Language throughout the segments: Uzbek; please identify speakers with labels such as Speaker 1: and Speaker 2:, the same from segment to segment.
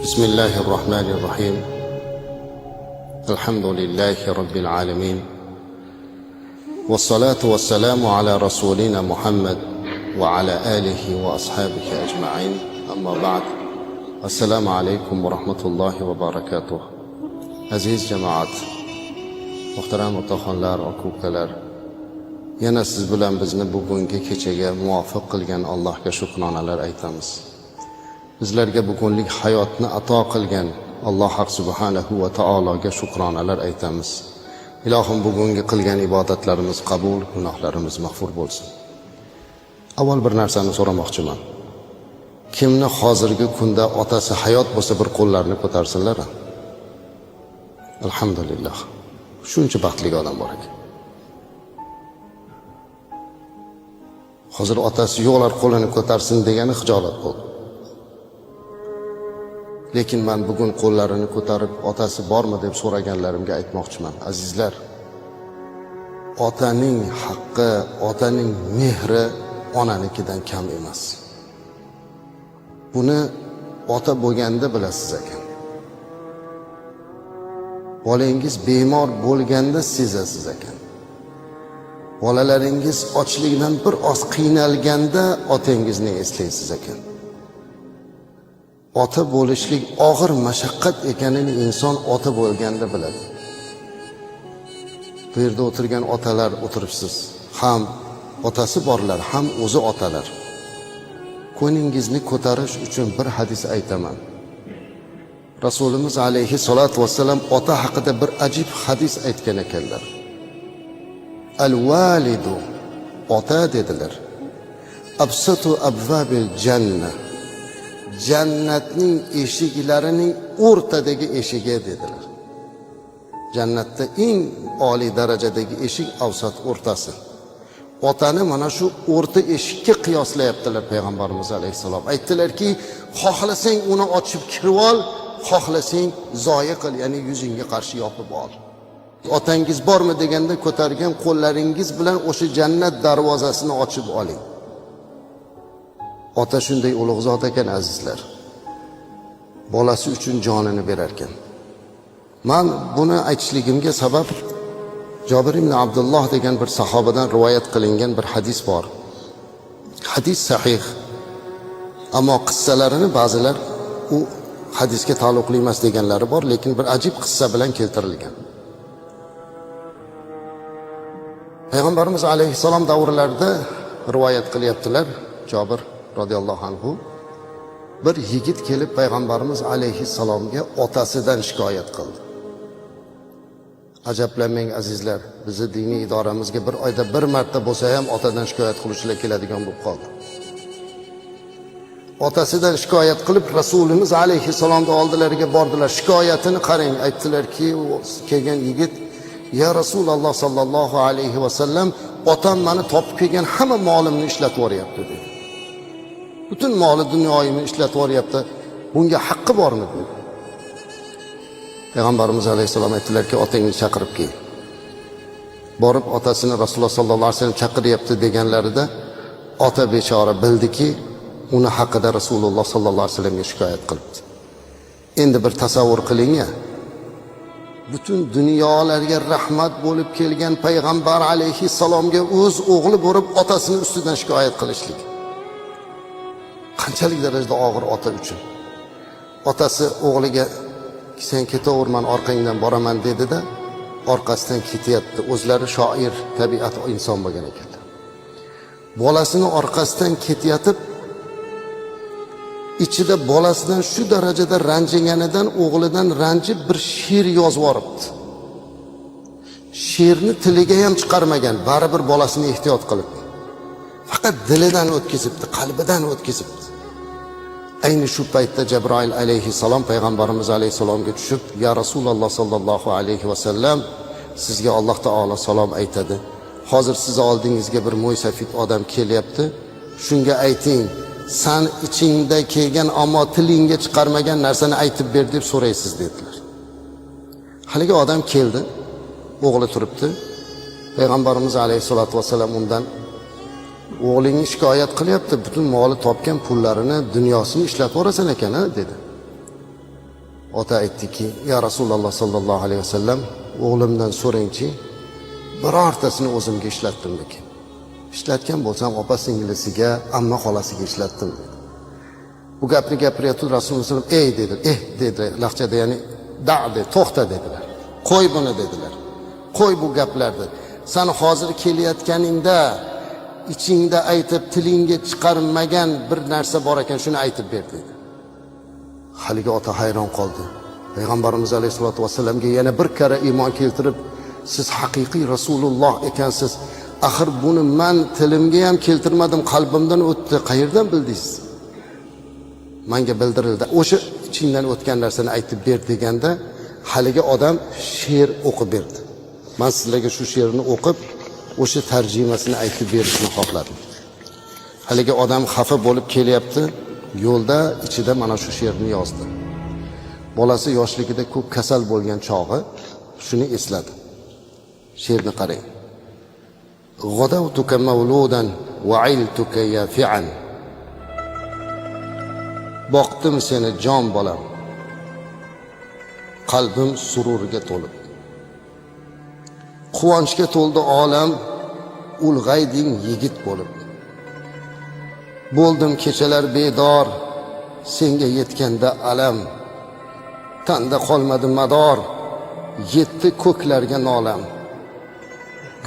Speaker 1: بسم الله الرحمن الرحيم. الحمد لله رب العالمين، والصلاة والسلام على رسولنا محمد وعلى آله وأصحابه أجمعين. أما بعد، السلام عليكم ورحمة الله وبركاته. Aziz jamoat, muhtaram otaxonlar, aka ukalar, yana siz bilan bizni bugungi kechaga muvofiq qilgan Allohga shukronalar aytamiz. Bizlarga bugunlik hayotni ato qilgan Alloh subhanahu va taologa shukronalar aytamiz. Ilohim, bugungi qilgan ibodatlarimiz qabul, gunohlarimiz mag'fur bo'lsin. Avval bir narsani so'ramoqchiman. Kimni hozirgi kunda otasi hayot bo'lsa, bir qo'llarini ko'tarsinlar. Alhamdulillah. Shuncha baxtli odam bor ekan. Hozir otasi yo'qlar qo'lini ko'tarsin degani xijolat bo'ldi. Lekin men bugun qo'llarini ko'tarib otasi bormi deb so'raganlarimga aytmoqchiman. Azizlar, otaning haqqi, otaning mehri onanikidan kam emas. Buni ota bo'lganda bilasiz ekan. Bolangiz bemor bo'lganda sezasiz ekan. Bolalaringiz ochlikdan bir oz qiynalganda otangizni eslaysiz ekan. Ota bo'lishlik og'ir mashaqqat ekanini inson ota bo'lganda biladi. Bu yerda o'tirgan otalar o'tiribsiz. Ham otasi borlar, ham o'zi otalar. Ko'ningizni ko'tarish uchun bir hadis aytaman. Rasulimiz alayhi salatu vassalam ota haqida bir ajib hadis aytgan ekanlar. Al-validu, ota dedilar. Absatu abvabil janna. Jannatning eshiklarining o'rtadagi eshigi dedilar. Jannatda eng oliy darajadagi eshik avsat, o'rtasi. Otani mana shu o'rta eshikka qiyoslayaptilar payg'ambarimiz alayhissalom. Aytdilarki, xohlasang uni ochib kirib ol, xohlasang zoya qil, ya'ni yuzingga qarshi yopib ol. Otangiz bormi deganda ko'targan qo'llaringiz bilan o'sha jannat darvozasini ochib oling. Ota shunday ulug' zot ekan, azizlar. Bolasi uchun jonini berar ekan. Men buni aytishligimga sabab Jobir ibn Abdulloh degan bir sahobadan rivoyat qilingan bir hadis bor. Hadis sahih. Ammo qissalarini ba'zilar u hadisga taalluqli emas deganlari bor, lekin bir ajib qissa bilan keltirilgan. Payg'ambarimiz alayhissalom davrlarida rivoyat qilyaptilar Jobir radhiyallohu anhu. Bir yigit kelib payg'ambarimiz alayhissalomga otasidan shikoyat qildi. Ajablanmang azizlar, bizni diniy idoramizga bir oyda bir marta bo'lsa ham otadan shikoyat qiluvchilar keladigan bo'lib qoldi. Otasidan shikoyat qilib Rasulimiz alayhissalomning oldilariga bordilar. Shikoyatini qarang, aytdilarki, kelgan yigit: "Ya Rasululloh sallallohu alayhi va sallam, otam meni topib kelgan hamma molimni ishlatib yuboryapti" dedi. Butun moli dunyoyimni ishlatib yuboryapti. Bunga haqqi bormi dedi. Payg'ambarimiz alayhissalom aytdilarki, otangni chaqirib kel. Borib otasini Rasululloh sallallohu alayhi vasallam chaqiryapti deganlarida ota bechora bildiki, uni haqida Rasululloh sallallohu alayhi vasallamga shikoyat qilibdi. Endi bir tasavvur qiling-a. Butun dunyolarga rahmat bo'lib kelgan payg'ambar alayhissalomga o'z o'g'li bo'lib otasini ustidan shikoyat qilishlik. Qanchalik darajada og'ir ota uchun. Otasi o'g'liga sen ketaver, man orqangdan boraman dedi-da, orqasidan ketyapti. O'zlari shoir, tabiat inson bo'lgan ekanlar. Bolasini orqasidan ketyatib, ichida bolasidan shu darajada ranjiganidan, o'g'lidan ranjib bir she'r yozib yuboribdi. She'rni tiliga ham chiqarmagan, baribir bolasini ehtiyot qilib. Faqat dilidan o'tkazibdi, qalbidan o'tkazibdi. Ayni shu paytda Jabroil alayhissalom payg'ambarimiz alayhissalomga tushib, "Ya Rasululloh sallallohu alayhi va sallam, sizga Alloh taolo salom aytadi. Hozir siz oldingizga bir mo'ysafid odam kelyapti. Shunga ayting, san ichingda kelgan ammo tilingga chiqarmagan narsani aytib ber deb so'raysiz" dedilar. Haligi odam keldi, o'g'li turibdi. Payg'ambarimiz alayhissalatu vassalam undan o'g'ling shikoyat qilyapti, butun moli topgan pullarini, dunyosini ishlatib yuborasan ekan, a dedi. Ota aytdiki, ya Rasululloh sollallohu alayhi vasallam, o'g'limdan so'rangchi, birortasini o'zimga ishlatdimmikin? Ishlatgan bo'lsam opa singlisiga, amma xolasiga ishlatdim dedi. Bu gapni gapiryapti, Rasululloh sallam ey dedi, eh dedi laqchada, ya'ni da dedi, to'xta dedilar. Qo'y buni dedilar. Qo'y bu gaplarni. San hozir kelayotganingda ichingda aytib tilingga chiqarmagan bir narsa bor ekan, shuni aytib ber dedi. Haligi ota hayron qoldi. Payg'ambarimiz alayhisolatu vassalamga yana bir karra iymon keltirib, siz haqiqiy Rasululloh ekansiz. Axir buni man tilimga ham keltirmadim, qalbimdan o'tdi. Qayerdan bildingiz? Menga bildirildi. O'sha ichingdan o'tgan narsani aytib ber deganda haligi odam she'r o'qib berdi. Men sizlarga shu she'rni o'qib, o'sha tarjimasini aytib berishni xohladim. Haligi odam xafa bo'lib kelyapti, yo'lda ichida mana shu she'rni yozdi. Bolasi yoshligida ko'p kasal bo'lgan chog'i shuni esladi. She'rni qarang. G'adawtuka mavludan va ailtuka yafi'an. Boqdim seni jon bolam. Qalbim sururga to'lib. Quvonchga to'ldi olam, ulg'ayding yigit bo'lib. Bo'ldim kechalar bedor, senga yetganda alam. Tanda qolmadi mador, yetdi ko'klarga nolam.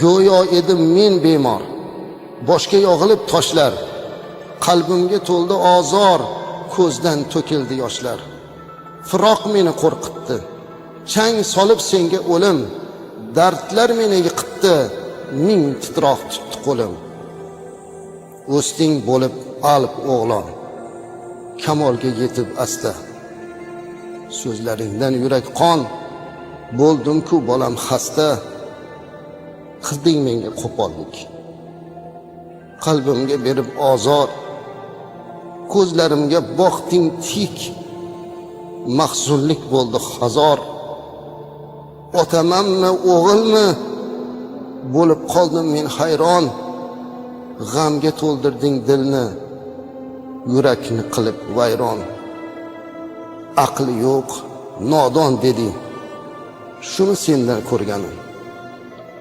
Speaker 1: Go'yo edim men bemor, boshga yog'ilib toshlar. Qalbimga to'ldi ozor, ko'zdan to'kildi yoshlar. Firoq meni qo'rqitdi, chang solib senga o'lim. Dardlar meni yiqitdi, ming titroq tutdi qo'lim. O'sting bo'lib alp o'g'lon, kamolga yetib asta. So'zlaringdan yurak qon, bo'ldim-ku bolam xasta. Qilding menga qo'pollik, qalbimga berib ozor. Ko'zlarimga boqding tik, mahzunlik bo'ldi hazor. Otamanmi o'g'ilmi bo'lib qoldim men hayron. G'amga to'ldirding dilni, yurakni qilib vayron. Aqli yo'q nodon deding, shuni sendan ko'rganim.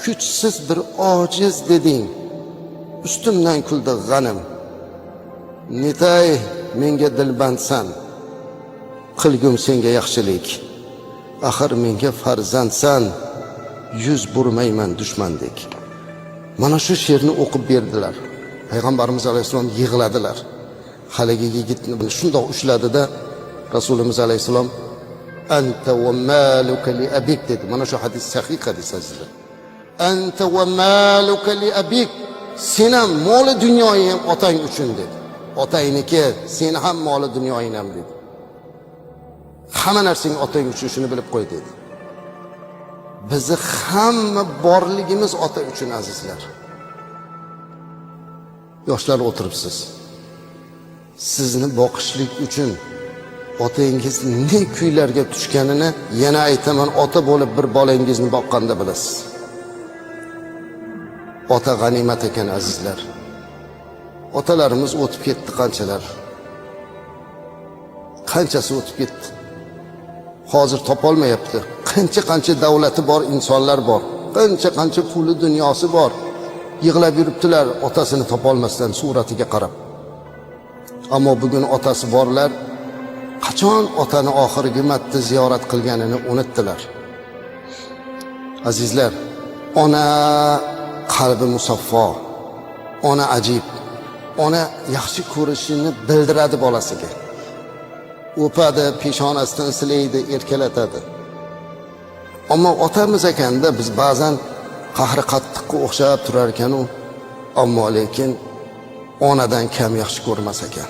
Speaker 1: Kuchsiz bir ojiz deding, ustimdan kuldi g'anim. Netay menga dilbandsan, qilgum senga yaxshilik. Axir menga farzandsan, yuz burmayman dushmandek. Mana shu she'rni o'qib berdilar. Payg'ambarimiz alayhissalom yig'ladilar. Haligi yigitni shundoq ushladida Rasulimiz alayhissalom anta va maluka li abik dedi. Mana shu hadis sahih hadis azizlar. Anta va maluka li abik. Sen ham moli dunyoying ham otang uchun dedi. Otangniki, sen ham moli dunyoying ham dedi. Hamma narsang otang uchun, shuni bilib qo'y dedi. Bizni hamma borligimiz ota uchun azizlar. Yoshlar o'tiribsiz. Sizni boqishlik uchun otangiz ne kuylarga tushganini yana aytaman, ota bo'lib bir bolangizni boqqanda bilasiz. Ota g'animat ekan azizlar. Otalarimiz o'tib ketdi qanchalar. Qanchasi o'tib ketdi. Hozir topolmayapti. Qancha-qancha davlati bor insonlar bor. Qancha-qancha puli dunyosi bor. Yig'lab yuribdilar otasini topolmasdan suratiga qarab. Ammo bugun otasi borlar qachon otani oxirgi marta ziyorat qilganini unutdilar. Azizlar, ona qalbi musaffo, ona ajib, ona yaxshi ko'rishini bildiradi bolasiga. O'padi, peshonasidan silaydi, erkalatadi. Ammo otamiz ekanda biz ba'zan qahri qattiqqa o'xshab turar ekan u, ammo lekin onadan kam yaxshi ko'rmas ekan.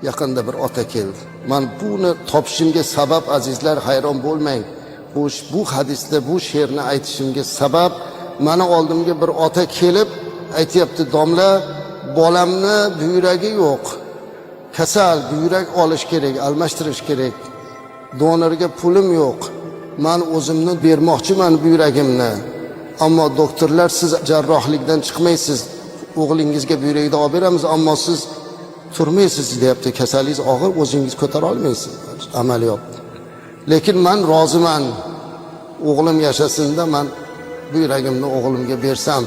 Speaker 1: Yaqinda bir ota keldi. Men buni topishimga sabab azizlar, hayron bo'lmang. Bu hadisda bu she'rni aytishimga sabab mani oldimga bir ota kelib aytyapti, domla, bolamni buyragi yo'q. Kasal, buyrak olish kerak, almashtirish kerak. Donorga pulim yo'q. Men o'zimni bermoqchiman buyragimni. Ammo doktorlar siz jarrohlikdan chiqmaysiz. O'g'lingizga buyrakni olib beramiz, ammo siz Turmaysiz deyapti, kasalingiz og'ir, o'zingiz ko'tara olmaysiz amaliyot. Lekin man roziman, o'g'lim yashasinda man buyragimni o'g'limga bersam,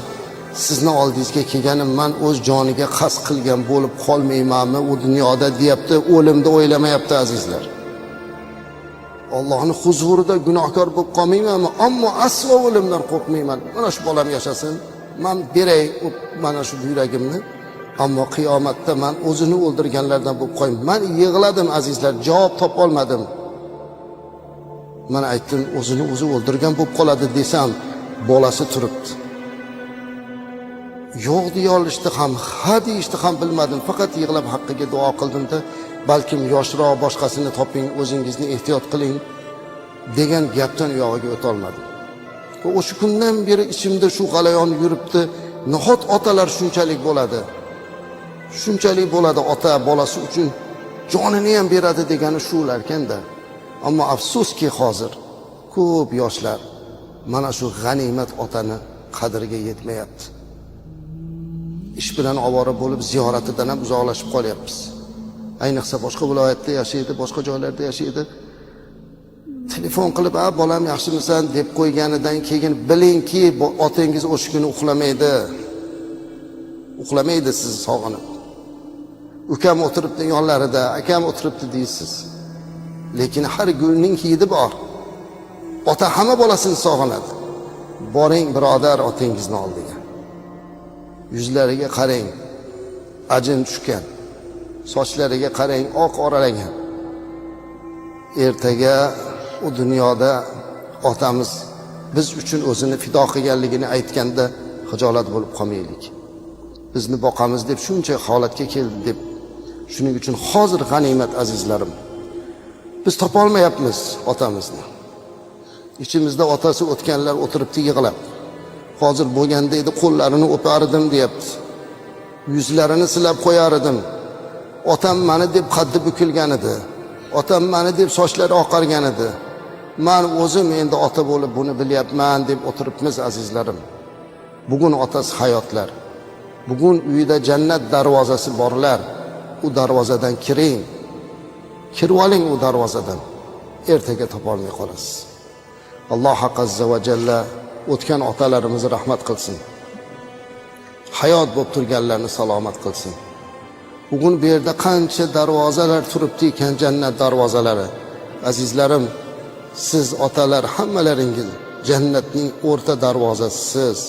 Speaker 1: sizni oldingizga kelganim man o'z joniga qasd qilgan bo'lib qolmaymanmi u dunyoda deyapti, o'limni o'ylamayapti azizlar. Allohning huzurida gunohkor bo'lib qolmaymanmi? Ammo aslo o'limdan qo'rqmayman. Mana shu bolam yashasin, man beray mana shu buyragimni. Ammo qiyomatda man o'zini o'ldirganlardan bo'lib qo'ymayman. Man yig'ladim azizlar, javob topa olmadim. Man aytdim, o'zini o'zi o'ldirgan bo'lib qoladi desam, bolasi turibdi. Yo'q deya olishdi ham, ha deyishdi ham bilmadim. Faqat yig'lab haqqiga duo qildimda, balkim yoshroq boshqasini toping, o'zingizni ehtiyot qiling degan gapdan u yog'iga o'ta olmadim. O'sha kundan beri ichimda shu g'alayon yuribdi. Nahot otalar shunchalik bo'ladi? Shunchalik bo'ladi, ota bolasi uchun jonini ham beradi degani shularkanda. Ammo afsuski hozir ko'p yoshlar mana shu g'animat otani qadriga yetmayapti. Ish bilan ovora bo'lib ziyoratidan ham uzoqlashib qolyapmiz. Ayniqsa boshqa viloyatda yashaydi, boshqa joylarda yashaydi. Telefon qilib, "A bolam yaxshimisan?" deb qo'yganidan keyin bilingki, otangiz o'sha kuni uxlamaydi. Uxlamaydi sizni sog'inib. Ukam o'tiribdi yonlarida, akam o'tiribdi deysiz. Lekin har gulning hidi bor. Ota hamma bolasini sog'inadi. Boring birodar otangizni oldiga. Yuzlariga qarang, ajin tushgan. Sochlariga qarang, oq oralagan. Ertaga u dunyoda otamiz biz uchun o'zini fido qilganligini aytganda xijolat bo'lib qolmaylik. Bizni boqamiz deb shuncha holatga keldi deb. Shuning uchun hozir g'animat azizlarim. Biz topa olmayapmiz otamizni. Ichimizda otasi o'tganlar o'tiribdi yig'lab. Hozir bo'lganda edi qo'llarini o'par edim deyapti. Yuzlarini silab qo'yar edim. Otam mani deb qaddi bukilgan edi. Otam mani deb sochlari oqargan edi. Man o'zim endi ota bo'lib buni bilyapman deb o'tiribmiz azizlarim. Bugun otasi hayotlar. Bugun uyida jannat darvozasi borlar. U darvozadan kiring. Kirib oling u darvozadan. Ertaga topolmay qolasiz. Alloh azza va jalla o'tgan otalarimizni rahmat qilsin. Hayot bo'lib turganlarni salomat qilsin. Bugun bu yerda qancha darvozalar turibdi ekan, jannat darvozalari. Azizlarim, siz otalar hammalaringiz jannatning o'rta darvozasisiz.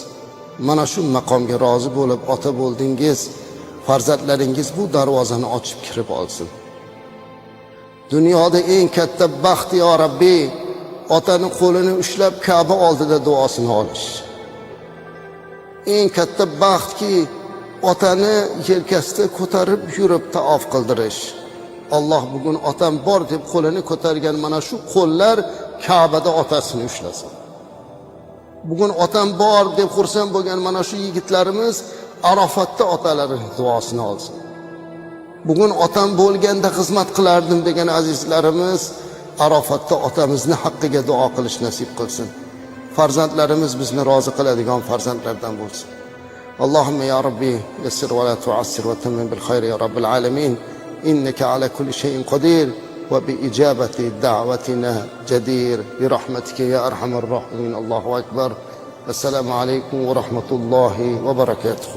Speaker 1: Mana shu maqomga rozi bo'lib ota bo'ldingiz. Farzandlaringiz bu darvozani ochib kirib olsin. Dunyoda eng katta baxt yo Rabbi, otani qo'lini ushlab Ka'ba oldida duosini olish. Eng katta baxtki otani yelkasida ko'tarib yurib taof qildirish. Alloh bugun otam bor deb qo'lini ko'targan mana shu qo'llar Ka'bada otasini ushlasin. Bugun otam bor deb xursand bo'lgan mana shu yigitlarimiz Arafatda otalari duosini olsin. Bugun otam bo'lganda xizmat qilardim degan azizlarimiz Arafatda otamizni haqqiga duo qilish nasib qilsin. Farzandlarimiz bizni rozi qiladigan farzandlardan bo'lsin. Allohumma ya Rabbi yassir va la tu'assir va tammim bil khayr ya Rabbil alamin. Innaka ala kulli shay'in qodir va bi ijabati da'watina jadir bi rahmatika ya arhamar rohimin. Allohu akbar. Assalomu alaykum va rahmatullohi va barakatuh.